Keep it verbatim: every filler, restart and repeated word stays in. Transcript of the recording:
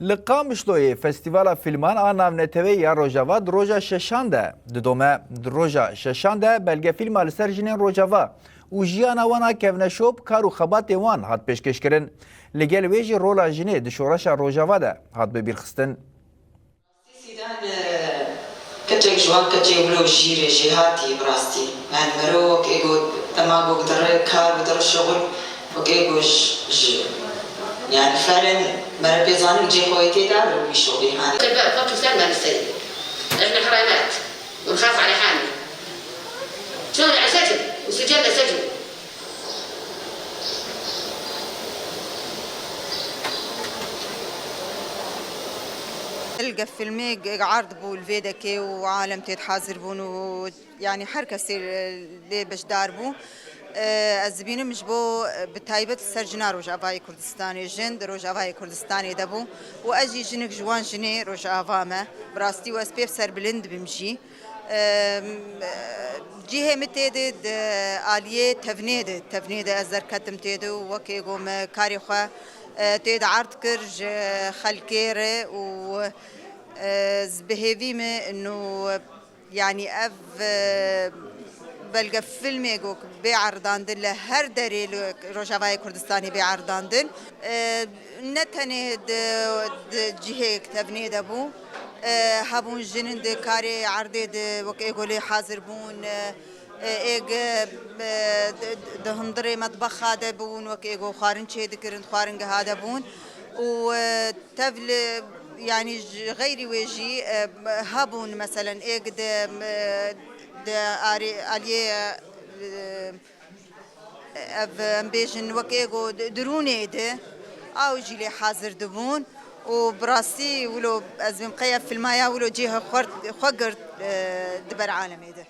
Li Qamişloyê Festîvala Fîlman a Navneteweyî ya Rojava di roja şeşan de didome. Di roja şeşan de belgefîlma li ser jinên Rojava û jiyana wan a kevneşop, kar û xebatên wan hat pêşkêşkirin. Li gel wê jî rola jinê di şoreşa Rojava de hat bibîrxistin. Sîdan, e, keçek ji wan keçê wilo jîr e, jêhatî bi rastî. Yani mero wek ê got dema got dere kar û dere şixul, wek ê got ji, ji, yani ferên mere pê zanin cê xwe yê tê de û wî şixulî hani. Sebeb xwe çû ser me li serî. Ev ne heramet. Û nixafa rehanî. Çû li secn û sicel li secn. Li gef filmê erd bû li vê dekê û alem têd hazir bûn û, yanî, her kesê lê beşdar bû. Ez dibînim ji bo, bi taybet ser jina Rojavayê Kurdistanê, jin di Rojavayê Kurdistanê de bû û ez jî jinik ji wan jinê Rojava me. Bi rastî û ez pê serbilind dibim jî. Em, cihê min tê de di aliyê tevnê de, tevnê de ez derketim tê de û wekê go me karê xwe, e, tê de erd kir ji xelkê re û, e, ez bi hêvî me ino, yanî ev, e, belgefilmê go bê erdandin li her derê li Rojavayê Kurdistanê bê erdandin. E, ne tenê di, di cihê tevnê de bû. E, hebûn jinin di karê erdê de wek êgolê hazir bûn, e, e, êg, e, di, di hundirê metbexa de bûn, wek êgo xwarin çêdikirin, xwaringeha de bûn. Û, e, tev li, yanî ji xeyrî wê jî, e, hebûn, meselen, êg di, e, di arê, aliyê, e, ev, em bêjin, wek êgo di-, dirûnê de aw jî lê hazir dibûn û bi rastî wilo ez bim qey ev filmaya wilo cihê xwe, xwe girt, e, di ber alemê de.